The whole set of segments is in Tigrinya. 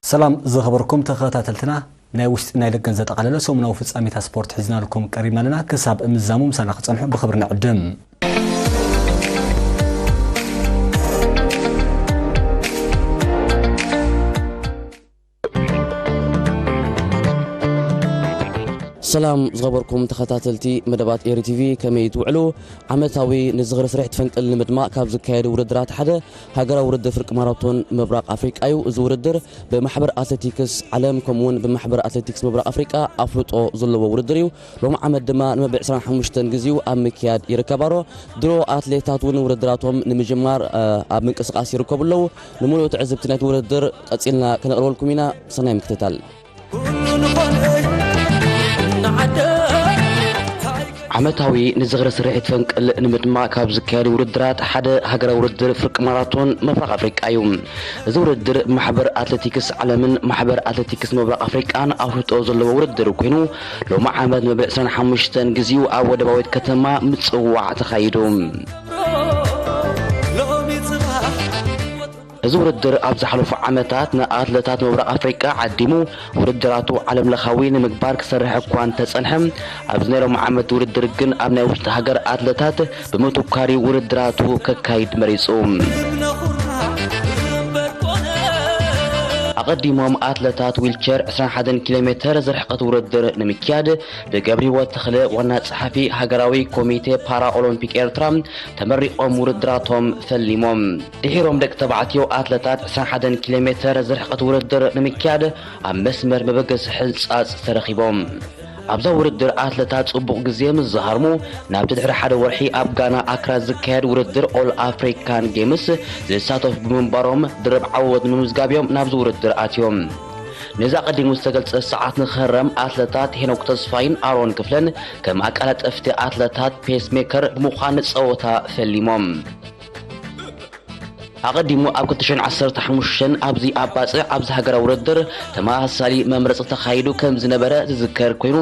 ሰላም ዝኸበርኩም ተኸታተልትና፣ ናይ ውሽጢ ናይ ደገን ዘጠቓለለ ሰሙናዊ ፍጻሜታት ስፖርት ሒዝናልኩም ቀሪብና ኣለና። ክሳብ ምዛሙ ምሳና ክጸንሑ ብኽብሪ ንዕድም። ሰላም ዝኸበርኩም ተኸታተልቲ መደባት ኤሪ ቲቪ፣ ከመይ ትውዕሉ? ዓመታዊ ንዝኽሪ ስርሒት ፈንቅል ንምድማቕ ካብ ዝካየዱ ውድድራት ሓደ ሃገራዊ ውድድር ፍርቂ ማራቶን ምብራቕ ኣፍሪቃ እዩ። እዚ ውድድር ብማሕበር ኣትሌቲክስ ዓለም ከምኡውን ብማሕበር ኣትሌቲክስ ምብራቕ ኣፍሪቃ ኣፍልጦ ዘለዎ ውድድር እዩ። ሎሚ ዓመት ድማ ንመበል ዕስራን ሓሙሽተን ግዜኡ ኣብ ምክያድ ይርከብ ኣሎ። ድሮ ኣትሌታት እውን ውድድራቶም ንምጅማር፣ እ፣ ኣብ ምንቅስቃስ ይርከቡ ኣለዉ። ንምሉእ ትዕዝብቲ ናይቲ ውድድር ቀጺልና ከነቕርበልኩም ኢና። ሰናይ ምክትታል። ዓመታዊ ንዝኽሪ ስርሒት ፈንቅል ንምድማቕ ካብ ዝካየዱ ውድድራት ሓደ ሃገራዊ ውድድር ፍርቂ ማራቶን ምብራቕ ኣፍሪቃ እዩ። እዚ ውድድር ብማሕበር ኣትሌቲክስ ዓለምን ማሕበር ኣትሌቲክስ ምብራቕ ኣፍሪቃን ኣፍልጦ ዘለዎ ውድድር ኮይኑ፣ ሎሚ ዓመት ንመበል ዕስራን ሓሙሽተን ግዜኡ ኣብ ወደባዊት ከተማ ምጽዋዕ ተኻይዱ። እዚ ውድድር ኣብ ዝሓለፉ ዓመታት ንኣትለታት ምብራቕ ኣፍሪቃ ዓዲሙ ውድድራቱ ዓለምለኻዊ ንምግባር ክሰርሕ እኳ እንተጸንሐ፣ ኣብዚ ናይ ሎሚ ዓመት ውድድር ግን ኣብ ናይ ውሽጢ ሃገር ኣትለታት ብምትኳር እዩ ውድድራቱ ከካይድ መሪጹ። ኣቐዲሞም ኣትለታት ዊልቸር ዕስራን ሓደን ኪሎ ሜተር ዝርሕቐት ውድድር ንምክያድ ብገብሪወት ተኽለ ዋና ጸሓፊ ሃገራዊ ኮሚቴ ፓራ ኦሎምፒክ ኤርትራ ተመሪቖም ውድድራቶም ፈሊሞም። ድሒሮም ደቂ ተባዕትዮ ኣትለታት ዕስራን ሓደን ኪሎ ሜተር ዝርሕቐት ውድድር ንምክያድ ኣብ መስመር መበገሲ ሕንጻጽ ተረኺቦም። ኣብዛ ውድድር ኣትለታት ጽቡቕ ግዜ ምስ ዝሃርሙ፣ ናብቲ ድሕሪ ሓደ ወርሒ ኣብ ጋና ኣክራ ዝካየድ ውድድር ኦል ኣፍሪካን ጌምስ ዝሳተፉ ብምንባሮም ድርብ ዓወት ንምምዝጋብ እዮም ናብዚ ውድድር ኣትዮም። ነዚ ኣቐዲሙ ዝተገልጸ ሰዓት ንኽህረም ኣትለታት ሄኖክ ተስፋይን ኣሮን ክፍለን ከም ኣቀላጠፍቲ ኣትለታት ፔስ ሜከር ብምዃን ጸወታ ፈሊሞም። ኣቐዲሙ ኣብ ክልተ ሽሕን ዓሰርተ ሓሙሽተን ኣብዚ ኣብ ባጽዕ ኣብዚ ሃገራዊ ውድድር ተመሳሳሊ መምረጺ ተኻይዱ ከም ዝነበረ ዝዝከር ኮይኑ፣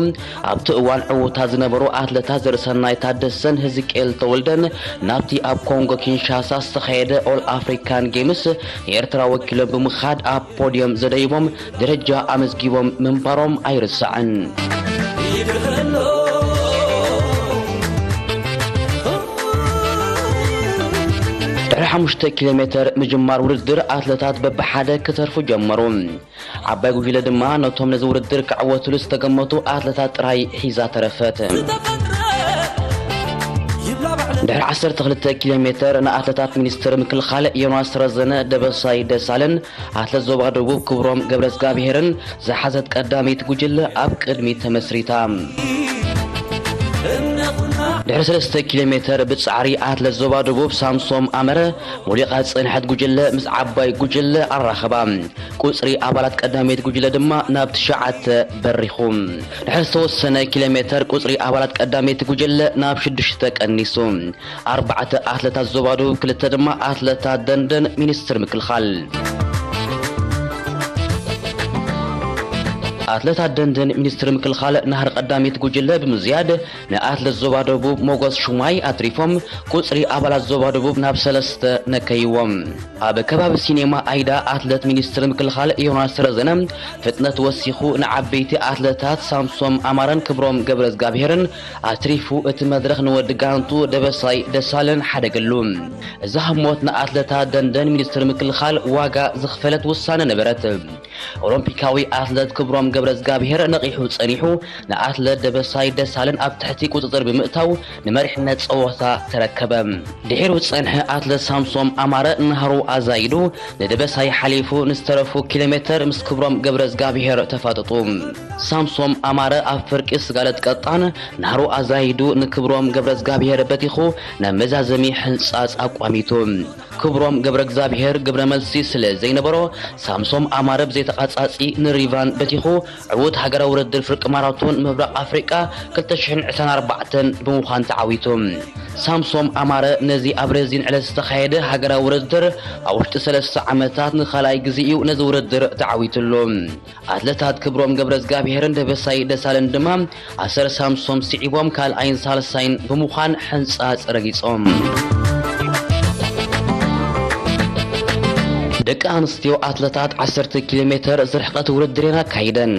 ኣብቲ እዋን ዕዉታት ዝነበሩ ኣትለታት ዘርእሰናይ ታደሰን ህዝቅኤል ተወልደን ናብቲ ኣብ ኮንጎ ኪንሻሳ ዝተኻየደ ኦል ኣፍሪካን ጌምስ ንኤርትራ ወኪሎም ብምኻድ ኣብ ፖድዮም ዘደይቦም ደረጃ ኣመዝጊቦም ምንባሮም ኣይርሳዕን። ድሕሪ ሓሙሽተ ኪሎ ሜተር ምጅማር ውድድር ኣትለታት በብሓደ ክተርፉ ጀመሩ። ዓባይ ጉጅለ ድማ ነቶም ነዚ ውድድር ክዕወትሉ ዝተገመቱ ኣትለታት ጥራይ ሒዛ ተረፈት። ድሕሪ ዓሰርተ ክልተ ኪሎ ሜተር ንኣትለታት ሚኒስትር ምክልኻል ዮናስ ረዘነ፣ ደበሳይ ደሳለን ኣትለት ዞባ ደቡብ ክብሮም ገብረዝጋብሄርን ዝሓዘት ቀዳመይቲ ጉጅለ ኣብ ቅድሚት ተመስሪታ። ድሕሪ ሰለስተ ኪሎ ሜተር ብጻዕሪ ኣትለት ዞባ ደቡብ ሳምሶም ኣመረ ሞሊቓ ዝጸንሐት ጉጅለ ምስ ዓባይ ጉጅለ ኣራኸባ። ቁጽሪ ኣባላት ቀዳመይቲ ጉጅለ ድማ ናብ ትሽዓተ በሪኹ። ድሕሪ ዝተወሰነ ኪሎ ሜተር ቁጽሪ ኣባላት ቀዳመይቲ ጉጅለ ናብ ሽዱሽተ ቀኒሱ። ኣርባዕተ ኣትለታት ዞባ ደቡብ፣ ክልተ ድማ ኣትለታት ደንደን ሚኒስትር ምክልኻል። ኣትለታት ደንደን ሚኒስትር ምክልኻል ናህሪ ቀዳሚት ጉጅለ ብምዝያድ ንኣትለት ዞባ ደቡብ ሞጎስ ሹማይ ኣትሪፎም ቁጽሪ ኣባላት ዞባ ደቡብ ናብ ሰለስተ ነከይዎም። ኣብ ከባቢ ሲኔማ ኣይዳ ኣትለት ሚኒስትር ምክልኻል ዮናስ ረዘነ ፍጥነት ወሲኹ ንዓበይቲ ኣትለታት ሳምሶም ኣማረን ክብሮም ገብረዝጋብሄርን ኣትሪፉ፣ እቲ መድረኽ ንወዲ ጋንቱ ደበሳይ ደሳለን ሓደገሉ። እዛ ህሞት ንኣትለታት ደንደን ሚኒስትር ምክልኻል ዋጋ ዝኽፈለት ውሳነ ነበረት። ኦሎምፒካዊ ኣትለት ክብሮም ገብረዝጋብሄር ነቒሑ ጸኒሑ፣ ንኣትለት ደበሳይ ደሳለን ኣብ ትሕቲ ቁጽጽር ብምእታው ንመሪሕነት ጸወታ ተረከበ። ድሒሩ ዝጸንሐ ኣትለት ሳምሶም ኣማረ ናህሩ ኣዛይዱ ንደበሳይ ሓሊፉ ንዝተረፉ ኪሎ ሜተር ምስ ክብሮም ገብረዝጋብሄር ተፋጠጡ። ሳምሶም ኣማረ ኣብ ፍርቂ ስጋለት ቀጣን ናህሩ ኣዛይዱ ንክብሮም ገብረዝጋብሄር በቲኹ ናብ መዛዘሚ ሕንጻጽ ኣቋሚቱ። ክብሮም ገብረእግዚኣብሄር ግብረ መልሲ ስለ ዘይነበሮ፣ ሳምሶም ኣማረ ብዘይተቓጻጺ ንሪቫን በቲኹ ዕዉት ሃገራዊ ውድድር ፍርቂ ማራቶን ምብራቕ ኣፍሪቃ ክልተ ሽሕን ዕስራን ኣርባዕተን ብምዃን ተዓዊቱ። ሳምሶም ኣማረ ነዚ ኣብ ረዚን ዕለት ዝተኻየደ ሃገራዊ ውድድር ኣብ ውሽጢ ሰለስተ ዓመታት ንኻልኣይ ግዜ እዩ ነዚ ውድድር ተዓዊትሉ። ኣትለታት ክብሮም ገብረዝጋብሄርን ደበሳይ ደሳለን ድማ ኣሰር ሳምሶም ስዒቦም ካልኣይን ሳልሳይን ብምዃን ሕንጻጽ ረጊጾም። ደቂ ደቂ ኣንስትዮ ኣትለታት ዓሰርተ ኪሎ ሜተር ዝርሕቐት ውድድር እየን ኣካይደን።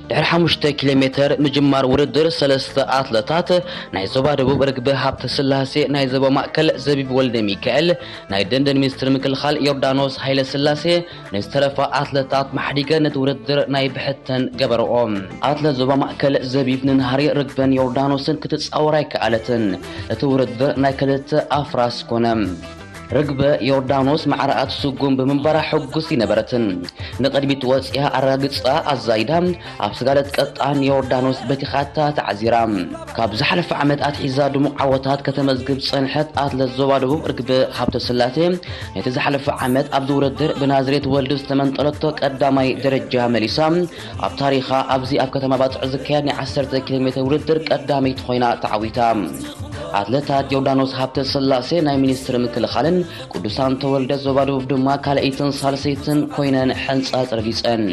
ድሕሪ ሓሙሽተ ኪሎ ሜተር ምጅማር ውድድር፣ ሰለስተ ኣትለታት ናይ ዞባ ደቡብ ርግቢ ሃብተ ስላሴ፣ ናይ ዞባ ማእከል ዘቢብ ወልደ ሚካኤል፣ ናይ ደንደን ሚኒስትር ምክልኻል ዮርዳኖስ ሃይለ ስላሴ ንዝተረፋ ኣትለታት ማሕዲገን ነቲ ውድድር ናይ ብሕተን ገበረኦ። ኣትለት ዞባ ማእከል ዘቢብ ንናህሪ ርግበን ዮርዳኖስን ክትጻወር ኣይከኣለትን። እቲ ውድድር ናይ ክልተ ኣፍራስ ኮነ። ርግበ ዮርዳኖስ ማዕረኣ ትስጉም ብምንባራ ሕጉስቲ ነበረትን። ንቕድሚት ወጺኣ ኣረጋግጻ ኣዛይዳ ኣብ ስጋለት ቀጣን ዮርዳኖስ በቲኻታ ተዓዚራ። ካብ ዝሓለፈ ዓመት ኣትሒዛ ድሙቕ ዓወታት ከተመዝግብ ጸንሐት ኣትለት ዞባ ደቡብ ርግበ ሃብተ ስላሴ፣ ነቲ ዝሓለፈ ዓመት ኣብዚ ውድድር ብናዝሬት ወልዱ ዝተመንጠለቶ ቀዳማይ ደረጃ መሊሳ፣ ኣብ ታሪኻ ኣብዚ ኣብ ከተማ ባጽዕ ዝካየድ ናይ ዓሰርተ ኪሎ ሜትር ውድድር ቀዳመይቲ ኮይና ተዓዊታ። ኣትለታት ዮርዳኖስ ሃብተ ስላሴ ናይ ሚኒስትሪ ምክልኻልን ቅዱሳን ተወልደ ዞባ ደቡብ ድማ ካልኣይትን ሳልሰይትን ኮይነን ሕንጻጽ ረጊጸን።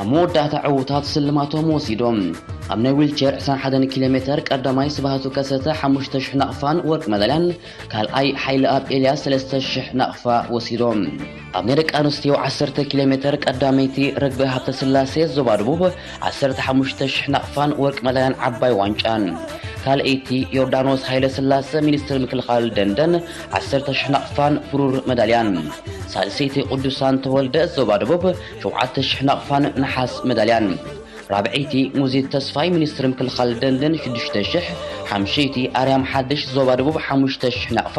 ኣብ መወዳእታ ዕዉታት ስልማቶም ወሲዶም። ኣብ ናይ ዊልቸር ዕስራን ሓደን ኪሎ ሜትር ቀዳማይ ስብሃቱ ከሰተ ሓሙሽተ ሽሕ ናቕፋን ወርቂ መዳልያን፣ ካልኣይ ሓይለኣብ ኤልያስ ሰለስተ ሽሕ ናቕፋ ወሲዶም። ኣብ ናይ ደቂ ኣንስትዮ ዓሰርተ ኪሎ ሜትር ቀዳመይቲ ርግቢ ሃብተ ስላሴ ዞባ ደቡብ ዓሰርተ ሓሙሽተ ሽሕ ናቕፋን ወርቂ መዳልያን ዓባይ ዋንጫን፣ ካልኣይቲ ዮርዳኖስ ሃይለ ስላሴ ሚኒስትር ምክልኻል ደንደን ዓሰርተ ሽሕ ናቕፋን ብሩር መዳልያን፣ ሳልሰይቲ ቅዱሳን ተወልደ ዞባ ደቡብ ሸውዓተ ሽሕ ናቕፋን ነሓስ መዳልያን፣ ራብዐይቲ ሙዚት ተስፋይ ሚኒስትሪ ምክልኻል ደንደን ሽዱሽተ ሽሕ፣ ሓምሸይቲ ኣርያም ሓድሽ ዞባ ደቡብ ሓሙሽተ ሽሕ ናቕፋ፣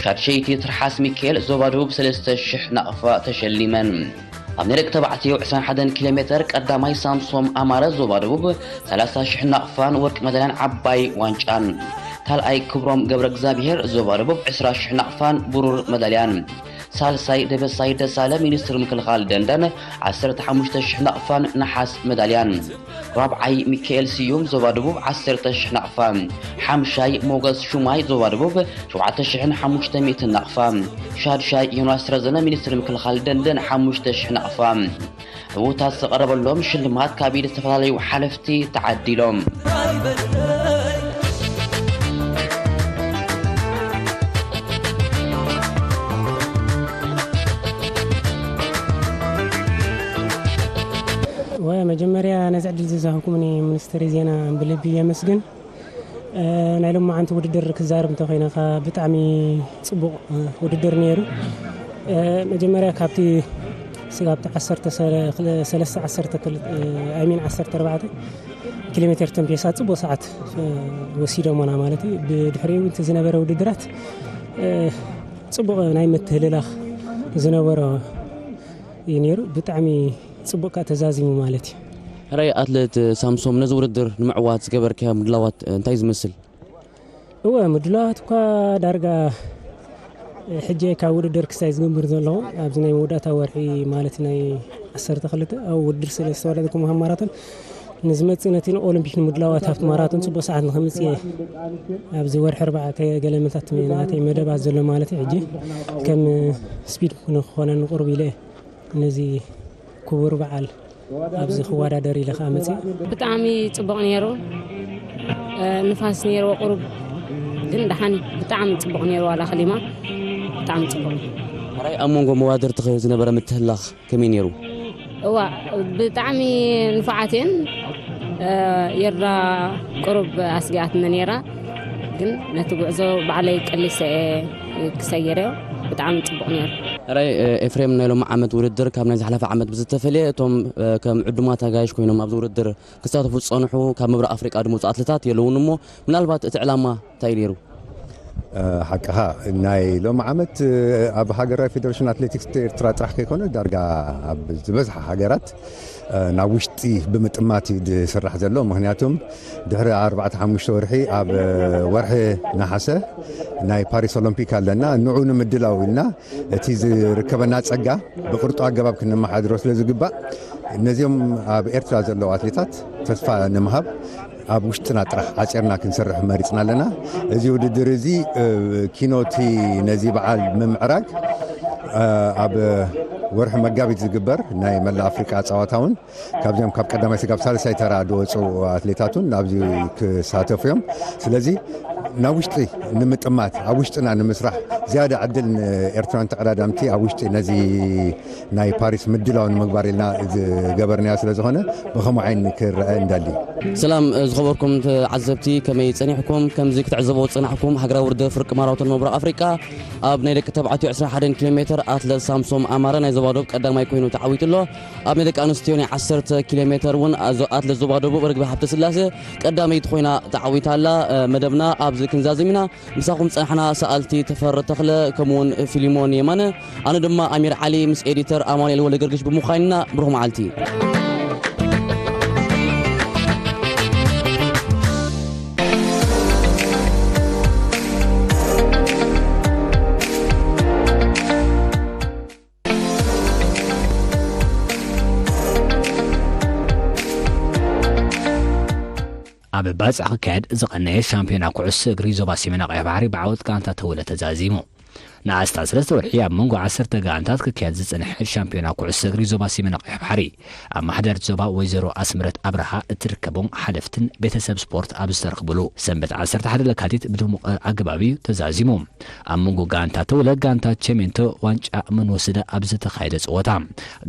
ሻድሸይቲ ትርሓስ ሚካኤል ዞባ ደቡብ ሰለስተ ሽሕ ናቕፋ ተሸሊመን። ኣብ ናይ ደቂ ተባዕትዮ ዕስራን ሓደን ኪሎ ሜትር ቀዳማይ ሳምሶም ኣማረ ዞባ ደቡብ ሰላሳ ሽሕ ናቕፋን ወርቂ መዳልያን ዓባይ ዋንጫን፣ ካልኣይ ክብሮም ገብረ እግዚኣብሔር ዞባ ደቡብ ዕስራ ሽሕ ናቕፋን ብሩር መዳልያን፣ ሳልሳይ ደበሳይ ደሳለ ሚኒስትሪ ምክልኻል ደንደን ዓሰርተ ሓሙሽተ ሽሕ ናቕፋን ነሓስ መዳልያን፣ ራብዓይ ሚካኤል ስዩም ዞባ ደቡብ ዓሰርተ ሽሕ ናቕፋ፣ ሓምሻይ ሞገስ ሹማይ ዞባ ደቡብ ሸውዓተ ሽሕን ሓሙሽተ ሚእትን ናቕፋ፣ ሻድሻይ ዮናስ ረዘነ ሚኒስትሪ ምክልኻል ደንደን ሓሙሽተ ሽሕ ናቕፋ። ዕዉታት ዝቐረበሎም ሽልማት ካብ ኢድ ዝተፈላለዩ ሓለፍቲ ተዓዲሎም። ወ መጀመርያ ነዚ ዕድል ዝዛህኩምኒ ሚኒስትሪ ዜና ብልቢ የመስግን። ናይ ሎማዓንቲ ውድድር ክዛረብ እንተኾይነ ከኣ ብጣዕሚ ጽቡቕ ውድድር ነይሩ። መጀመርያ ካብቲ ስጋብ ዓሰርተ ሰለስተ ዓሰርተ ክልተ ኣይ ሚን ዓሰርተ ኣርባዕተ ኪሎ ሜትር ተንቤሳ ጽቡቕ ሰዓት ወሲዶሞና ማለት እዩ። ብድሕሪኡ እቲ ዝነበረ ውድድራት ጽቡቕ ናይ ምትህልላኽ ዝነበሮ እዩ ነይሩ። ብጣዕሚ ጽቡቕ ከኣ ተዛዚሙ ማለት እዩ። ሕራይ ኣትሌት ሳምሶም፣ ነዚ ውድድር ንምዕዋት ዝገበርካዮ ምድላዋት እንታይ ዝመስል? እወ፣ ምድላዋት እኳ ዳርጋ ሕጂ ካብ ውድድር ክሳይ ዝግብር ዘለኹ ኣብዚ ናይ መወዳእታ ወርሒ ማለት ናይ ዓሰርተ ክልተ ኣብ ውድድር ስለ ዝተወዳደርኩ ምሃብ ማራቶን ንዝመጽእ ነቲ ንኦሎምፒክ ንምድላዋት ኣብቲ ማራቶን ጽቡቕ ሰዓት ንኸምጽእ እየ ኣብዚ ወርሒ ኣርባዕተ ገለ መታት ናተይ መደባት ዘሎ ማለት እዩ። ሕጂ ከም ስፒድ ንክኾነኒ ቁሩብ ኢለ እየ ነዚ ክቡር በዓል ኣብዚ ክወዳደር ኢለ ከዓ መፅእ። ብጣዕሚ ፅቡቕ ነይሩ። ንፋስ ነይርዎ ቁሩብ ግን ደሓን ብጣዕሚ ፅቡቕ ነይሩ። ዋላ ክሊማ ብጣዕሚ ፅቡቕ። ሕራይ ኣብ መንጎ መዋድርትኺ ዝነበረ ምትህላኽ ከመይ ነይሩ? እዋ ብጣዕሚ ንፉዓት እየን። የርዳ ቁሩብ ኣስጊኣትኒ ነይራ። ግን ነቲ ጉዕዞ ባዕለይ ቀሊሰ እየ ክሰይርዮ። ብጣዕሚ ፅቡቕ ነይሩ። ሕራይ ኤፍሬም፣ ናይ ሎሚ ዓመት ውድድር ካብ ናይ ዝሓለፈ ዓመት ብዝተፈለየ እቶም ከም ዕዱማት ኣጋይሽ ኮይኖም ኣብዚ ውድድር ክሳተፉ ዝፀንሑ ካብ ምብራቕ ኣፍሪቃ ዝመፁ ኣትሌታት የለውን እሞ ምናልባት እቲ ዕላማ እንታይ ነይሩ? ሓቅኻ፣ ናይ ሎሚ ዓመት ኣብ ሃገራዊ ፌደሬሽን ኣትሌቲክስ ኤርትራ ጥራሕ ከይኮነ ዳርጋ ኣብ ዝበዝሓ ሃገራት ናብ ውሽጢ ብምጥማት እዩ ዝስራሕ ዘሎ። ምክንያቱም ድሕሪ ኣርባዕተ ሓሙሽተ ወርሒ ኣብ ወርሒ ነሓሰ ናይ ፓሪስ ኦሎምፒክ ኣለና። ንዑ ንምድላው ኢልና እቲ ዝርከበና ጸጋ ብቕርጡ ኣገባብ ክነመሓድሮ ስለ ዝግባእ ነዚኦም ኣብ ኤርትራ ዘለዉ ኣትሌታት ተስፋ ንምሃብ ኣብ ውሽጥና ጥራሕ ዓጺርና ክንሰርሕ መሪጽና ኣለና። እዚ ውድድር እዚ ኪኖቲ ነዚ በዓል ምምዕራግ ኣብ ወርሒ መጋቢት ዝግበር ናይ መላእ ኣፍሪቃ ጸዋታ እውን ካብዚኦም ካብ ቀዳማይ ስጋብ ሳልሳይ ተራ ዝወፁ ኣትሌታት እውን ኣብዚ ክሳተፉ እዮም። ስለዚ ናብ ውሽጢ ንምጥማት፣ ኣብ ውሽጥና ንምስራሕ፣ ዝያዳ ዕድል ንኤርትራን ተቐዳዳምቲ ኣብ ውሽጢ ነዚ ናይ ፓሪስ ምድላው ንምግባር ኢልና ዝገበርናዮ ስለ ዝኾነ፣ ብኸምኡ ዓይኒ ክረአ እንዳሊ። ሰላም፣ ዝኸበርኩም ተዓዘብቲ፣ ከመይ ጸኒሕኩም? ከምዚ ክትዕዘቦ ዝጸናሕኩም፣ ሃገራዊ ውድድር ፍርቂ ማራቶን ምብራቕ ኣፍሪቃ ኣብ ናይ ደቂ ተባዕትዮ ዕስራን ሓደን ኪሎ ሜተር ኣትለት ሳምሶም ኣማረ ናይ ዞባ ደቡብ ቀዳማይ ኮይኑ ተዓዊቱ ኣሎ። ኣብ ናይ ደቂ ኣንስትዮ ናይ ዓሰርተ ኪሎ ሜተር እውን ኣዞ-፣ ኣትለት ዞባ ደቡብ ርግቢ ሃብተስላሴ ቀዳመይቲ ኮይና ተዓዊታ ኣላ። እ፣ መደብና ኣብዚ ክንዛዝም ኢና። ምሳኹም ጸናሕና ሰኣልቲ ተፈሪ ተኽለ፣ ከምኡውን ፊሊሞን የማነ። ኣነ ድማ ኣሚር ዓሊ ምስ ኤዲተር ኣማኑኤል ወልደ ገርግሽ ብምዃንና ብሩኽ መዓልቲ። ኣብ ባጽዕ ክካየድ ዝቐነየ ሻምፒዮና ኩዕሶ እግሪ ዞባ ሰሜን ቀይሕ ባሕሪ ብዓወት ጋንታ ተወለ ተዛዚሙ። ንኣስታት ሰለስተ ወርሒ ኣብ መንጎ ዓሰርተ ጋንታት ክካየድ ዝጸንሐ ሻምፒዮና ኩዕሶ እግሪ ዞባ ሰሜን ቀይሕ ባሕሪ፣ ኣመሓዳሪት ዞባ ወይዘሮ ኣስመረት ኣብርሃ እትርከቦም ሓለፍትን ቤተሰብ ስፖርት ኣብ ዝተረኽብሉ ሰንበት ዓሰርተ ሓደ ለካቲት ብድሙቕ ኣገባብ እዩ ተዛዚሙ። ኣብ መንጎ ጋንታ ተወለ ጋንታ ቸሜንቶ ዋንጫ መን ወስደ ኣብ ዝተኻየደ ጸወታ፣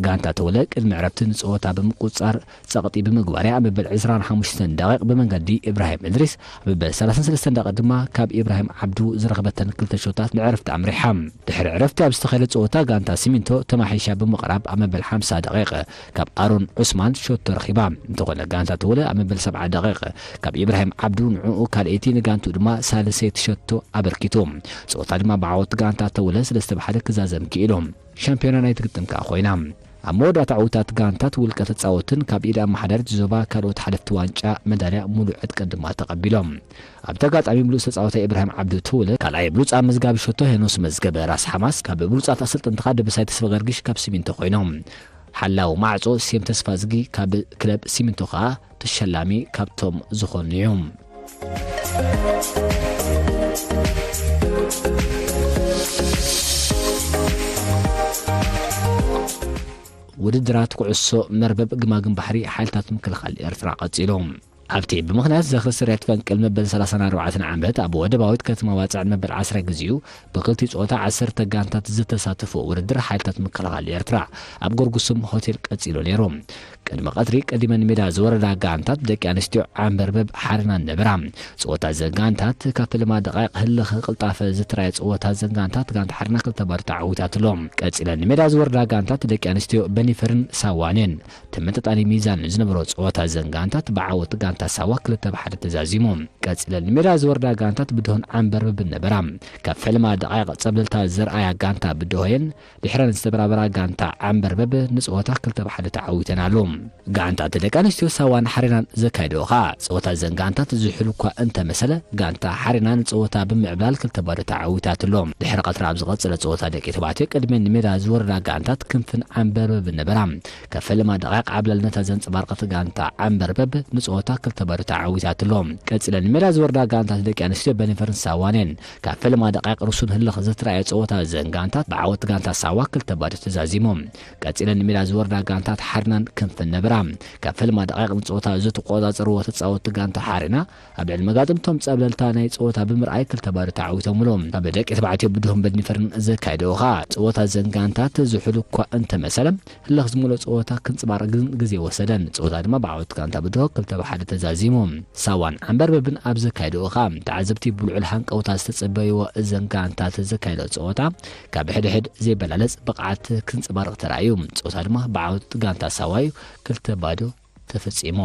ጋንታ ተወለ ቅድሚ ዕረፍቲ ንጸወታ ብምቁጽጻር ጸቕጢ ብምግባር እያ ኣብ መበል ዕስራን ሓሙሽተን ደቂቕ ብመንገዲ ኢብራሂም እድሪስ፣ ኣብ መበል ሰላሳን ሰለስተን ደቂቕ ድማ ካብ ኢብራሂም ዓብዱ ዝረኸበተን ክልተ ሾታት ንዕረፍቲ ኣምሪሓ። ድሕሪ ዕረፍቲ ኣብ ዝተኻየደ ጸወታ ጋንታ ሲሚንቶ ተማሒሻ ብምቕራብ ኣብ መበል ሓምሳ ደቂቕ ካብ ኣሮን ዑስማን ሾቶ ረኺባ። እንተኾነ ጋንታ ተወለ ኣብ መበል ሰብዓ ደቂቕ ካብ ኢብራሂም ዓብዱ ንዕኡ ካልኣይቲ ንጋንቱ ድማ ሳልሰይቲ ሸቶ ኣበርኪቱ። ጸወታ ድማ ብዓወት ጋንታ ተወለ ሰለስተ ብ ሓደ ክዛዘም ክኢሉ። ሻምፒዮና ናይቲ ግጥም ከኣ ኮይና። ኣብ መወዳእታ ዕውታት ጋንታት ውልቀ ተጻወትን ካብ ኢድ ኣመሓዳሪት ዞባ ካልኦት ሓለፍቲ ዋንጫ መዳልያ ሙሉእ ዕጥቀት ድማ ተቐቢሎም። ኣብቲ ኣጋጣሚ ብሉጽ ተጻወታይ ኢብራሂም ዓብዱ ተወለ፣ ካልኣይ ብሉጽ ኣመዝጋቢ ሸቶ ሄኖስ መዝገበ ራስ ሓማስ፣ ካብ ብሉጻት ኣሰልጠንቲ ከኣ ደበሳይ ተስፋ ገርግሽ ካብ ሲሚንቶ ኮይኖም። ሓላው ማዕጾ ሴም ተስፋዝጊ ካብ ክለብ ሲሚንቶ ከኣ ተሸላሚ ካብቶም ዝኾኑ እዩ። ውድድራት ኩዕሶ መርበብ ግማግም ባሕሪ ሓይልታት ምክልኻል ኤርትራ ቀጺሉ። ኣብቲ ብምኽንያት ዝኽሪ ስርየት ፈንቅል መበል ሰላሳን ኣርባዕተን ዓመት ኣብ ወደባዊት ከተማ ባጽዕ መበል ዓስራ ግዜኡ ብክልቲኡ ጸወታ ዓሰርተ ጋንታት ዝተሳተፎ ውድድር ሓይልታት ምክልኻል ኤርትራ ኣብ ጎርጉስም ሆቴል ቀጺሉ ነይሩ። ቅድሚ ቀትሪ ቀዲመን ሜዳ ዝወረዳ ጋንታት ደቂ ኣንስትዮ ዓንበርበብ ሓርና ነበራ። ጸወታ ዘን ጋንታት ካብ ፈለማ ደቃይቕ ህልኽ ቅልጣፈ ዝተራየ ጸወታ ዘን ጋንታት ጋንታ ሓርና ክልተ ባዶ ተዓዊታትሎ። ቀጺለን ንሜዳ ዝወረዳ ጋንታት ደቂ ኣንስትዮ በኒፈርን ሳዋን እየን። ተመጣጣኒ ሚዛን ዝነበሮ ጸወታ ዘን ጋንታት ብዓወት ጋንታ ሳዋ ክልተ ብ ሓደ ተዛዚሙ። ቀጺለን ንሜዳ ዝወረዳ ጋንታት ብድሆን ዓንበርበብን ነበራ። ካብ ፈለማ ደቃይቕ ጸብለልታ ዘርኣያ ጋንታ ብድሆየን ድሕረን ዝተበራበራ ጋንታ ዓንበርበብ ንጸወታ ክልተ ብ ሓደ ተዓዊተናሉ። ጋንታት ደቂ ኣንስትዮ ሳዋን ሓሬናን ዘካየድኦ ኸኣ ጸወታ ዘን ጋንታት ዝሑል እኳ እንተመሰለ፣ ጋንታ ሓሬና ንጸወታ ብምዕብላል ክልተ ባዶ ተዓዊታትሎ። ድሕሪ ቀትሪ ኣብ ዝቐጸለ ጸወታ ደቂ ተባዕትዮ ቅድመን ንሜዳ ዝወረዳ ጋንታት ክንፍን ዓንበርበብን ነበራ። ካብ ፈለማ ደቃይቕ ዓብላልነታ ዘንጸባርቐት ጋንታ ዓንበርበብ ንጸወታ ክልተ ባዶ ተዓዊታትሎ። ቀጺለን ንሜዳ ዝወረዳ ጋንታት ደቂ ኣንስትዮ በኒፈርን ሳዋን እየን። ካብ ፈለማ ደቃይቕ ርሱን ህልኽ ዘትረኣየ ጸወታ ዘን ጋንታት ብዓወት ጋንታ ሳዋ ክልተ ባዶ ተዛዚሙ። ቀጺለን ንሜዳ ዝወርዳ ጋንታት ሓርናን ክንፍን ነበራ። ካብ ፈለማ ደቃይቕ ንጸወታ ዝተቆጻጸርዎ ተጻወትቲ ጋንታ ሓርና ኣብ ልዕሊ መጋጥምቶም ጸብለልታ ናይ ጸወታ ብምርኣይ ክልተ ባዶ ተዓዊቶምሉ። ኣብ ደቂ ተባዕትዮ ብድሆን በድኒፈርን ዘካየድዎ ኸኣ ጸወታ ዘን ጋንታት ዝሑል እኳ እንተመሰለ፣ ህልኽ ዝመልኦ ጸወታ ክንጽባረቕ ግን ግዜ ወሰደን። ጸወታ ድማ ብዓወት ጋንታ ብድሆ ክልተ ብ ሓደ ተዛዚሙ። ሳዋን ዓንበርበብን ኣብ ዘካየድዎ ኸኣ ተዓዘብቲ ብልዑል ሃንቀውታ ዝተጸበይዎ እዘን ጋንታት ዘካየዶ ጸወታ ካብ ሕድሕድ ዘይበላለጽ ብቕዓት ክንጸባረቕ ተራእዩ። ጸወታ ድማ ብዓወት ጋንታ ሳዋ እዩ ክልተ ባዶ ተፈጺሙ።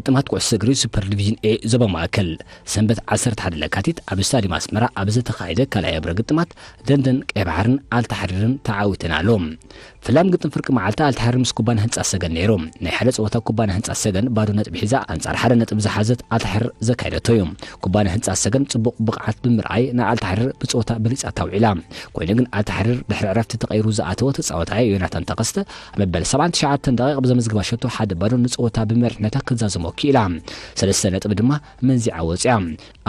ግጥማት ኩዕሶ እግሪ ሱፐር ዲቪዥን ኤ ዞባ ማእከል ሰንበት ዓሰርተ ሓደ ለካቲት ኣብ ስታዲየም ኣስመራ ኣብ ዝተኻየደ ካልኣይ እብረ ግጥማት ደንደን ቀይ ባሕርን ኣልታሕሪርን ተዓዊተን ኣሎ። ፍላም ግጥም ፍርቂ መዓልቲ ኣልታሕሪር ምስ ኩባንያ ህንጻ ሰገን ነይሩ። ናይ ሓደ ጸወታ ኩባንያ ህንጻ ሰገን ባዶ ነጥቢ ሒዛ ኣንጻር ሓደ ነጥቢ ዝሓዘት ኣልታሕሪር ዘካየደቶ እዩ። ኩባንያ ህንጻ ሰገን ጽቡቕ ብቕዓት ብምርኣይ ንኣልታሕሪር ብጸወታ በሊጻታ ውዒላ። ኮይኑ ግን ኣልታሕሪር ድሕሪ ዕረፍቲ ተቐይሩ ዝኣተወ ተጻዋታይ ዮናታን ተኸስተ ኣብ መበል ሰብዓን ትሽዓተን ደቂቕ ብዘመዝግባ ሸቶ ሓደ ባዶ ንጸወታ ብመሪሕነታ ክዛዘሞ ክኢላ። ሰለስተ ነጥቢ ድማ መንዚዓ ወጺኣ።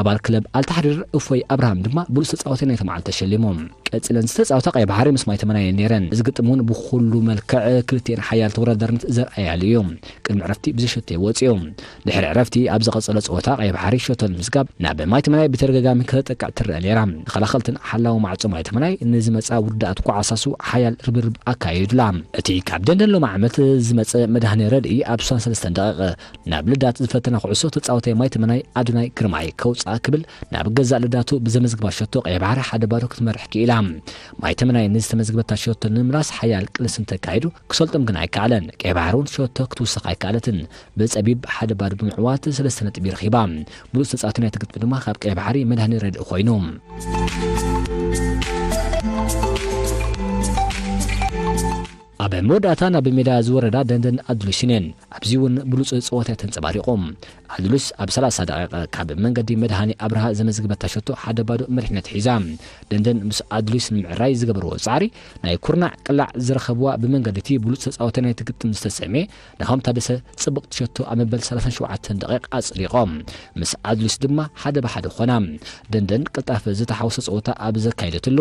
ኣባል ክለብ ኣልታሕሪር እፎይ ኣብርሃም ድማ ብሉጽ ተጻዋታይ ናይቲ መዓልቲ ተሸሊሙ። ቀጺለን ዝተጻወታ ቀይ ባሕሪ ምስ ማይ ተመናይ ነይረን። እዚ ግጥም እውን ብኹሉ መልክዕ ክልቲኤን ሓያል ተወዳዳርነት ዘርኣያሉ እዩ። ቅድሚ ዕረፍቲ ብዘሸቶ ወጺኡ። ድሕሪ ዕረፍቲ ኣብ ዝቐጸለ ጸወታ ቀይ ባሕሪ ሸቶ ንምዝጋብ ናብ ማይ ተመናይ ብተደጋጋሚ ከተጠቅዕ ትረአ ነይራ። ተኸላኸልትን ሓላዊ ማዕጾ ማይ ተመናይ ንዝመጻ ውዳእት ኳዕሳሱ ሓያል ርብርብ ኣካየዱላ። እቲ ካብ ደንደን ሎሚ ዓመት ዝመጸ መድሃኔ ረድኢ ኣብ ሱሳን ሰለስተን ደቂቕ ናብ ልዳት ዝፈተና ኩዕሶ ተጻዋታይ ማይ ተመናይ ኣዶናይ ግርማይ ከውጽኣ ክብል ናብ ገዛእ ልዳቱ ብዘመዝግባ ሸቶ ቀይ ባሕሪ ሓደ ባዶ ክትመርሕ ክኢላ። ማይ ተመናይ ንዝተመዝግበታ ሸቶ ንምምላስ ሓያል ቅልስን ተካይዱ ክሰልጦም ግን ኣይከኣለን። ቀይ ባሕሪ እውን ሸቶ ክትውስኽ ኣይከኣለትን። ብጸቢብ ሓደ ባዶ ብምዕዋት ሰለስተ ነጥቢ ረኺባ። ብሉጽ ተጻዋቲ ናይቲ ግጥም ድማ ካብ ቀይ ባሕሪ መድሃኔ ረድኢ ኮይኑ። ኣብ መወዳእታ ናብ ሜዳ ዝወረዳ ደንደን ኣድሉስን እየን። ኣብዚ እውን ብሉጽ ጸወታ ተንጸባሪቑ። ኣድሉስ ኣብ ሰላሳ ደቂቕ ካብ መንገዲ መድሃኒ ኣብርሃ ዘመዝግበታ ሸቶ ሓደ ባዶ መሪሕነት ሒዛ። ደንደን ምስ ኣድሉስ ንምዕራይ ዝገበርዎ ጻዕሪ ናይ ኩርናዕ ቅላዕ ዝረኸብዋ ብመንገዲ እቲ ብሉጽ ተጻዋታይ ናይቲ ግጥም ዝተሰምየ ናሆም ታደሰ ጽብቕቲ ሸቶ ኣብ መበል ሰላሳን ሸውዓተን ደቂቕ ኣጽዲቖም። ምስ ኣድሉስ ድማ ሓደ ብሓደ ኾና። ደንደን ቅልጣፈ ዝተሓወሰ ጸወታ ኣብ ዘካየደትሉ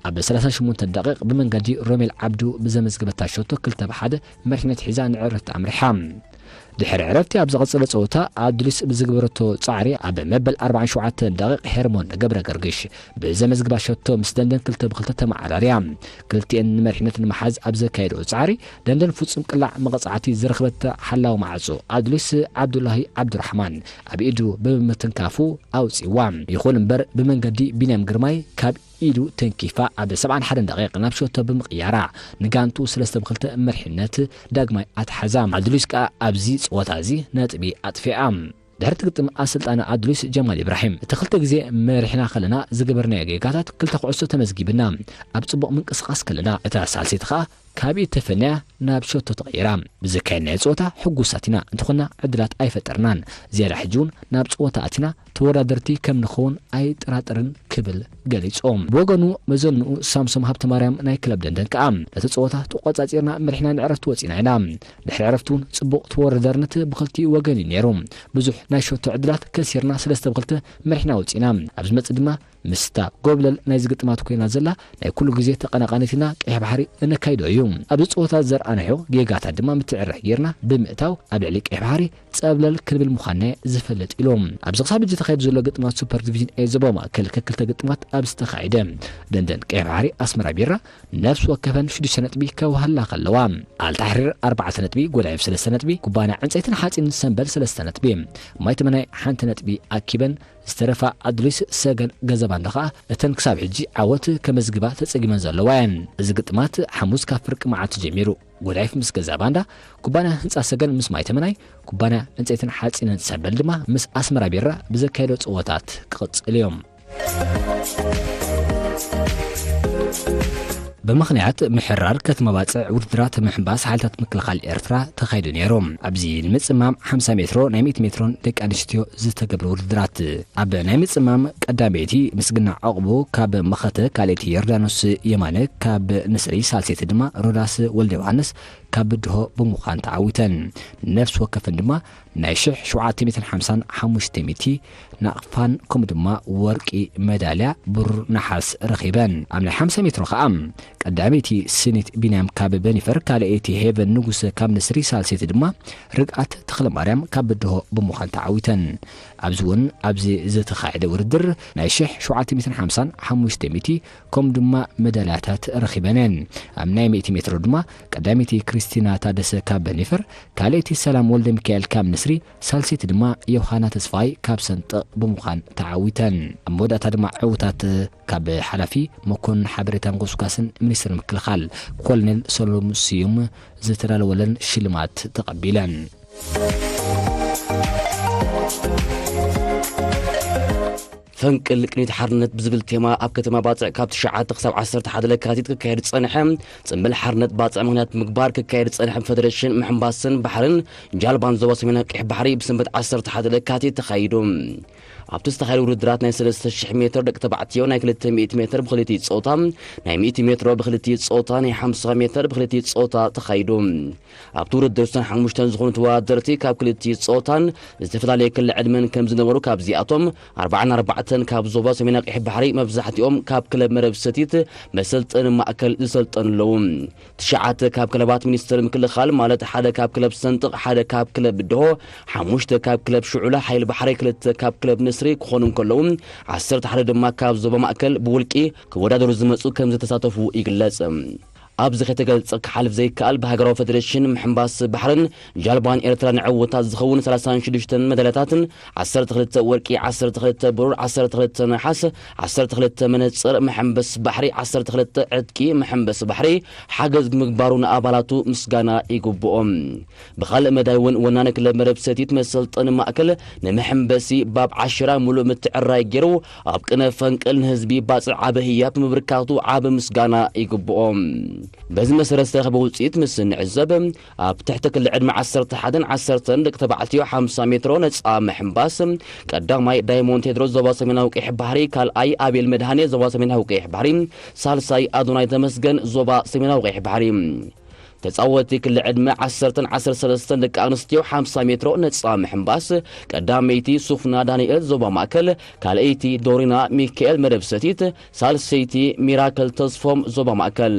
ኣብ ሰላሳን ሸሞንተን ደቂቕ ብመንገዲ ሮሜል ዓብዱ ብዘመዝገበታ ሸቶ ክልተ ብሓደ መሪሕነት ሒዛ ንዕረፍቲ ኣምሪሓ። ድሕሪ ዕረፍቲ ኣብ ዝቐጸለ ጸወታ ኣድሊስ ብዝገበረቶ ጻዕሪ ኣብ መበል ኣርባዓን ሸውዓተን ደቂቕ ሄርሞን ገብረ ገርግሽ ብዘመዝግባ ሸቶ ምስ ደንደን ክልተ ብክልተ ተመዓራርያ። ክልቲኤን ንመሪሕነት ንምሓዝ ኣብ ዘካየደኦ ጻዕሪ ደንደን ፍጹም ቅላዕ መቐጻዕቲ ዝረኽበት ሓላዊ ማዕጾ ኣድሊስ ዓብዱላሂ ዓብዱራሕማን ኣብ ኢዱ ብምትንካፉ ኣውጺዋ። ይኹን እምበር ብመንገዲ ቢንያም ግርማይ ካብ ኢዱ ተንኪፋ ኣብ ሰብዓን ሓደን ደቂቕ ናብ ሸቶ ብምቕያራ ንጋንቱ ሰለስተ ብክልተ መሪሕነት ዳግማይ ኣትሓዛ። ኣድሉስ ከኣ ኣብዚ ጸወታ እዚ ነጥቢ ኣጥፊኣ። ድሕርቲ ግጥም ኣሰልጣኒ ኣድሉስ ጀማል ኢብራሂም እቲ ክልተ ግዜ መሪሕና ከለና ዝገበርናዮ ጌጋታት ክልተ ኩዕሶ ተመዝጊብና ኣብ ጽቡቕ ምንቅስቓስ ከለና እታ ሳልሰይቲ ከኣ ካብ ኢድ ተፈንያ ናብ ሸቶ ተቐይራ። ብዘካየድናዮ ጸወታ ሕጉሳት ኢና፣ እንተኾንና ዕድላት ኣይፈጠርናን። ዝያዳ ሕጂ እውን ናብ ጸወታ ኣቲና ተወዳደርቲ ከም ንኸውን ኣይጠራጠርን ክብል ገሊጾም። ብወገኑ መዘንኡ ሳምሶም ሃብተማርያም ናይ ክለብ ደንደን ከኣ ነቲ ጸወታ ተቖጻጺርና መሪሕና ንዕረፍቲ ወጺና ኢና። ድሕሪ ዕረፍቲ እውን ጽቡቕ ተወዳዳርነት ብኽልቲኡ ወገን እዩ ነይሩ። ብዙሕ ናይ ሸቶ ዕድላት ከሲርና ሰለስተ ብክልተ መሪሕና ወጺና። ኣብ ዝመጽእ ድማ ምስታ ጎብለል ናይ ዝግጥማት ኮይና ዘላ ናይ ኩሉ ግዜ ተቐናቓኒትና ቀይሕ ባሕሪ እነካይዶ እዩ። ኣብዚ ጸወታ ዘርኣናዮ ጌጋታት ድማ ምትዕራሕ ጌርና ብምእታው ኣብ ልዕሊ ቀይሕ ባሕሪ ጸብለል ክንብል ምዃንና ዝፈልጥ ኢሎም። ኣብዚ ክሳብ ሕጂ ተኻይዱ ዘሎ ግጥማት ሱፐር ዲቪዥን ኤ ዞባ ማእከል ከክልተ ግጥማት ኣብ ዝተኻየደ ደንደን ቀይሕ ባሕሪ ኣስመራ ቢራ ነፍሲ ወከፈን ሽዱሽተ ነጥቢ ከዋህላ ከለዋ ኣልታሕሪር ኣርባዕተ ነጥቢ፣ ጎዳይፍ ሰለስተ ነጥቢ፣ ኩባንያ ዕንፀይትን ሓፂንን ሰምበል ሰለስተ ነጥቢ፣ ማይ ተመናይ ሓንቲ ነጥቢ ኣኪበን ዝተረፋ ኣድሊስ ሰገን ገዘባንዳ ኸኣ እተን ክሳብ ሕጂ ዓወት ከመዝግባ ተጸጊመን ዘለዋ እየን። እዚ ግጥማት ሓሙስ ካብ ፍርቂ መዓልቲ ጀሚሩ ጎዳይፍ ምስ ገዛባንዳ፣ ኩባንያ ህንጻ ሰገን ምስ ማይ ተመናይ፣ ኩባንያ ዕንጸይትን ሓጺንን ሰበል ድማ ምስ ኣስመራ ቢራ ብዘካየዶ ጸወታት ክቕጽል እዮም። ብምኽንያት ምሕራር ከተማ ባጽዕ ውድድራት ምሕንባስ ሓይልታት ምክልኻል ኤርትራ ተኻይዱ ነይሩ። ኣብዚ ንምጽማም ሓምሳ ሜትሮ ናይ ሚእቲ ሜትሮን ደቂ ኣንስትዮ ዝተገብረ ውድድራት። ኣብ ናይ ምጽማም ቀዳመይቲ ምስግና ዕቑቡ ካብ መኸተ፣ ካልኣይቲ ዮርዳኖስ የማነ ካብ ንስሪ፣ ሳልሰይቲ ድማ ሮዳስ ወልደ ዮሃንስ ካብ ብድሆ ብምዃን ተዓዊተን። ነፍሲ ወከፈን ድማ ናይ ሽሕ ሸውዓተ ሚእትን ሓምሳን ሓሙሽተ ሚእቲ ናቕፋን ከምኡ ድማ ወርቂ መዳልያ ብሩር ነሓስ ረኺበን። ኣብ ናይ ሓምሳ ሜትሮ ኸኣ ቀዳመይቲ ስኒት ቢንያም ካብ በኒፈር፣ ካልኣይቲ ሄቨን ንጉሰ ካብ ንስሪ፣ ሳልሰይቲ ድማ ርግኣት ተኽለማርያም ካብ ብድሆ ብምዃን ተዓዊተን። ኣብዚ እውን ኣብዚ ዝተኻየደ ውድድር ናይ ሽሕ ሸውዓተ ሚእትን ሓምሳን ሓሙሽተ ሚእቲ ከምኡ ድማ መዳልያታት ረኺበን እየን። ኣብ ናይ ሚእቲ ሜትሮ ድማ ቀዳመይቲ ክርስቲና ታደሰ ካብ በኒፈር፣ ካልኣይቲ ሰላም ወልደ ሚካኤል ካብ ንስሪ፣ ሳልሰይቲ ድማ ዮሃና ተስፋይ ካብ ሰንጠቕ ብምዃን ተዓዊተን። ኣብ መወዳእታ ድማ ዕውታት ካብ ሓላፊ መኮንን ሓበሬታን ጎስጓስን ሚኒስትሪ ምክልኻል ኮሎኔል ሰሎሙን ስዩም ዝተዳለወለን ሽልማት ተቐቢለን። ፈንቅል ቅኒት ሓርነት ብዝብል ቴማ ኣብ ከተማ ባጽዕ ካብ ትሽዓተ ክሳብ ዓሰርተ ሓደ ለካቲት ክካየድ ዝጸንሐ ጽምብል ሓርነት ባጽዕ ምኽንያት ብምግባር ክካየድ ዝጸንሐ ብፈደረሽን ምሕንባስን ባሕርን ጃልባን ዞባ ሰሜናዊ ቀይሕ ባሕሪ ብሰንበት ዓሰርተ ሓደ ለካቲት ተኻይዱ። ኣብቲ ዝተኻየደ ውድድራት ናይ ሰለስተ ሽሕ ሜትሮ ደቂ ተባዕትዮ ናይ ክልተ ሚእቲ ሜትር ብክልቲኡ ጾታ፣ ናይ ሚእቲ ሜትሮ ብክልቲኡ ጾታ፣ ናይ ሓምሳ ሜትር ብክልቲኡ ጾታ ተኻይዱ። ኣብቲ ውድድር እቶም ሓሙሽተን ዝኾኑ ተወዳደርቲ ካብ ክልቲኡ ጾታን ዝተፈላለየ ክሊ ዕድመን ከም ዝነበሩ፣ ካብዚኣቶም ኣርባዓን ኣርባዕተን ካብ ዞባ ሰሜናዊ ቀይሕ ባሕሪ፣ መብዛሕትኦም ካብ ክለብ መረብ ሰቲት መሰልጠኒ ማእከል ዝሰልጠኑ ኣለዉ። ትሽዓተ ካብ ክለባት ሚኒስትሪ ምክልኻል፣ ማለት ሓደ ካብ ክለብ ሰንጥቕ፣ ሓደ ካብ ክለብ ብድሆ፣ ሓሙሽተ ካብ ክለብ ሽዑላ ሓይሊ ባሕሪ፣ ክልተ ካብ ክለብ ንስሪ ክኾኑ እንከለዉ፣ ዓሰርተ ሓደ ድማ ካብ ዞባ ማእከል ብውልቂ ክወዳደሩ ዝመጹ ከም ዝተሳተፉ ይግለጽ። ኣብዚ ከተገልጸ ክሓልፍ ዘይከኣል፣ ብሃገራዊ ፈደረሽን ምሕንባስ ባሕርን ጃልባን ኤርትራ ንዕውታት ዝኸውን ሰላሳን ሽዱሽተን መዳልያታትን፣ ዓሰርተ ክልተ ወርቂ፣ ዓሰርተ ክልተ ብሩር፣ ዓሰርተ ክልተ ነሓስ፣ ዓሰርተ ክልተ መነጽር መሐንበስ ባሕሪ፣ ዓሰርተ ክልተ ዕጥቂ መሐንበስ ባሕሪ ሓገዝ ብምግባሩ ንኣባላቱ ምስጋና ይግብኦም። ብኻልእ መዳይ እውን ወናኒ ክለብ መረብ ሰቲት መሰልጠኒ ማእከል ንመሐንበሲ ባብ ዓሽራ ሙሉእ ምትዕራይ ገይሩ ኣብ ቅነ ፈንቅል ንህዝቢ ባጽዕ ዓቢ ህያብ ምብርካቱ ዓቢ ምስጋና ይግብኦም። በዚ መሰረት ዝተረኸበ ውጽኢት ምስ ንዕዘብ፣ ኣብ ትሕቲ ክሊ ዕድመ ዓሰርተ ሓደን ዓሰርተን ደቂ ተባዕትዮ ሓምሳ ሜትሮ ነጻ ምሕንባስ ቀዳማይ ዳይሞንድ ቴድሮስ ዞባ ሰሜናዊ ቀይሕ ባሕሪ፣ ካልኣይ ኣቤል መድሃኔ ዞባ ሰሜናዊ ቀይሕ ባሕሪ፣ ሳልሳይ ኣዶናይ ተመስገን ዞባ ሰሜናዊ ቀይሕ ባሕሪ። ተጻወቲ ክሊ ዕድመ ዓሰርተን ዓሰርተ ሰለስተን ደቂ ኣንስትዮ ሓምሳ ሜትሮ ነጻ ምሕንባስ ቀዳመይቲ ሱፍና ዳንኤል ዞባ ማእከል፣ ካልኣይቲ ዶሪና ሚካኤል መደብ ሰቲት፣ ሳልሰይቲ ሚራክል ተስፎም ዞባ ማእከል።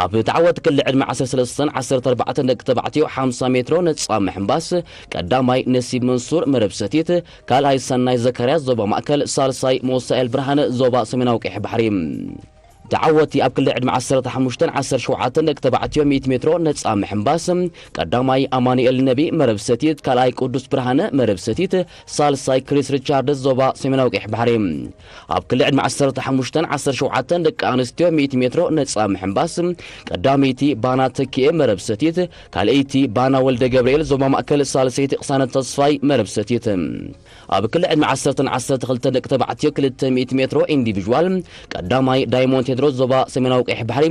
ኣብ ተዓወቲ ክሊ ዕድመ ዓሰርተ ሰለስተን ዓሰርተ ኣርባዕተን ደቂ ተባዕትዮ ሓምሳ ሜትሮ ነጻ ምሕንባስ ቀዳማይ ነሲብ መንሱር መረብ ሰቲት፣ ካልኣይ ሰናይ ዘካርያስ ዞባ ማእከል፣ ሳልሳይ ሞሳኤል ብርሃነ ዞባ ሰሜናዊ ቀይሕ ባሕሪ። ተዓወቲ ኣብ ክሊ ዕድመ ዓሰርተ ሓሙሽተን ዓሰርተ ሸውዓተን ደቂ ተባዕትዮ ሚእቲ ሜትሮ ነጻ ምሕንባስ ቀዳማይ ኣማኑኤል ነቢ መረብ ሰቲት፣ ካልኣይ ቅዱስ ብርሃነ መረብ ሰቲት፣ ሳልሳይ ክሪስ ሪቻርድስ ዞባ ሰሜናዊ ቀይሕ ባሕሪ። ኣብ ክሊ ዕድመ ዓሰርተ ሓሙሽተን ዓሰርተ ሸውዓተን ደቂ ኣንስትዮ ሚእቲ ሜትሮ ነጻ ምሕንባስ ቀዳመይቲ ባና ተኪኤ መረብ ሰቲት፣ ካልኣይቲ ባና ወልደ ገብርኤል ዞባ ማእከል፣ ሳልሰይቲ ቅሳነት ተስፋይ መረብ ሰቲት። ኣብ ክሊ ዕድመ ዓሰርተን ዓሰርተ ክልተን ደቂ ተባዕትዮ ክልተ ሚእቲ ሜትሮ ኢንዲቪዥዋል ቀዳማይ ዳይሞንድ ቴድሮስ ዞባ ሰሜናዊ ቀይሕ ባሕሪ፣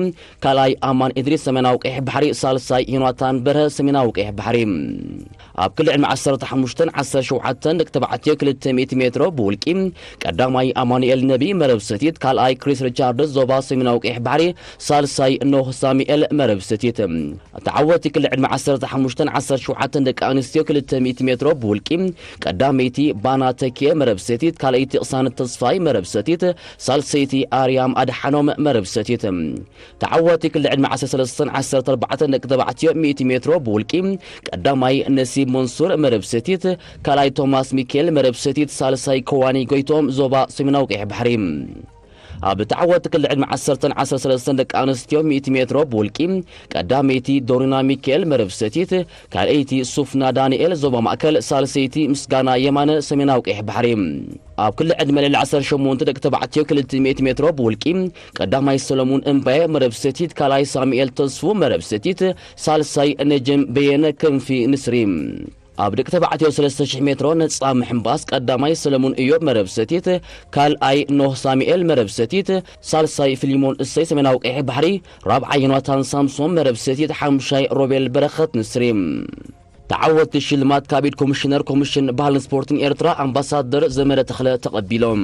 ካልኣይ ኣማን ኢድሪስ ሰሜናዊ ቀይሕ ባሕሪ፣ ሳልሳይ ዮናታን በርሀ ሰሜናዊ ቀይሕ ባሕሪ። ኣብ ክሊ ዕድመ ዓሰርተ ሓሙሽተን ዓሰርተ ሸውዓተን ደቂ ተባዕትዮ ክልተ ሚእቲ ሜትሮ ብውልቂ ቀዳማይ ኣማኑኤል ነቢ መረብ ሰቲት፣ ካልኣይ ክሪስ ሪቻርድስ ዞባ ሰሜናዊ ቀይሕ ባሕሪ፣ ሳልሳይ ኖህ ሳሙኤል መረብ ሰቲት። ተዓወቲ ክሊ ዕድመ ዓሰርተ ሓሙሽተን ዓሰርተ ሸውዓተን ደቂ ኣንስትዮ ክልተ ሚእቲ ሜትሮ ብውልቂ ቀዳመይቲ ባና ተኪኤ መረብ ሰቲት፣ ካልኣይቲ ቅሳነት ተስፋይ መረብ ሰቲት፣ ሳልሰይቲ ኣርያም ኣድሓኖም መረብ ሰቲት። ተዓወቲ ክሊ ዕድመ ዓሰርተ ሰለስተን ዓሰርተ ኣርባዕተን ደቂ ተባዕትዮ ሚእቲ ሜትሮ ብውልቂ ቀዳማይ ነሲብ መንሱር መረብ ሰቲት፣ ካልኣይ ቶማስ ሚካኤል መረብ ሰቲት፣ ሳልሳይ ከዋኒ ጎይቶም ዞባ ሰሜናዊ ቀይሕ ባሕሪ። ኣብ ተዓወቲ ክሊ ዕድመ ዓሰርተን ዓሰርተ ሰለስተን ደቂ ኣንስትዮ ሚእቲ ሜትሮ ብውልቂ ቀዳመይቲ ዶሪና ሚካኤል መረብ ሰቲት፣ ካልኣይቲ ሱፍና ዳንኤል ዞባ ማእከል፣ ሳልሰይቲ ምስጋና የማነ ሰሜናዊ ቀይሕ ባሕሪ። ኣብ ክሊ ዕድመ ልዕሊ ዓሰርተ ሸሞንተ ደቂ ተባዕትዮ ክልተ ሚእቲ ሜትሮ ብውልቂ ቀዳማይ ሰለሙን እምባየ መረብ ሰቲት፣ ካልኣይ ሳሙኤል ተስፉ መረብ ሰቲት፣ ሳልሳይ ነጀም በየነ ክንፊ ንስሪ። ኣብ ደቂ ተባዕትዮ ሰለስተ ሽሕ ሜትሮ ነጻ ምሕንባስ ቀዳማይ ሰለሙን እዮብ መረብ ሰቲት፣ ካልኣይ ኖህ ሳሙኤል መረብ ሰቲት፣ ሳልሳይ ፊሊሞን እሰይ ሰሜናዊ ቀይሕ ባሕሪ፣ ራብዓይ ዮናታን ሳምሶን መረብ ሰቲት፣ ሓሙሻይ ሮቤል በረኸት ንስሪ። ተዓወቲ ሽልማት ካብ ኢድ ኮሚሽነር ኮሚሽን ባህልን ስፖርትን ኤርትራ ኣምባሳደር ዘመደ ተኽለ ተቐቢሎም።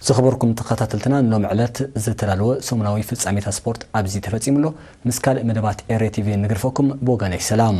ዝኸበርኩም ተኸታተልትና፣ ንሎም ዕለት ዝተዳለወ ሰሙናዊ ፍጻሜታት ስፖርት ኣብዚ ተፈጺሙ ኣሎ። ምስ ካልእ መደባት ኤሬ ቲቪ ንግርፈኩም። ብወገነይ ሰላም።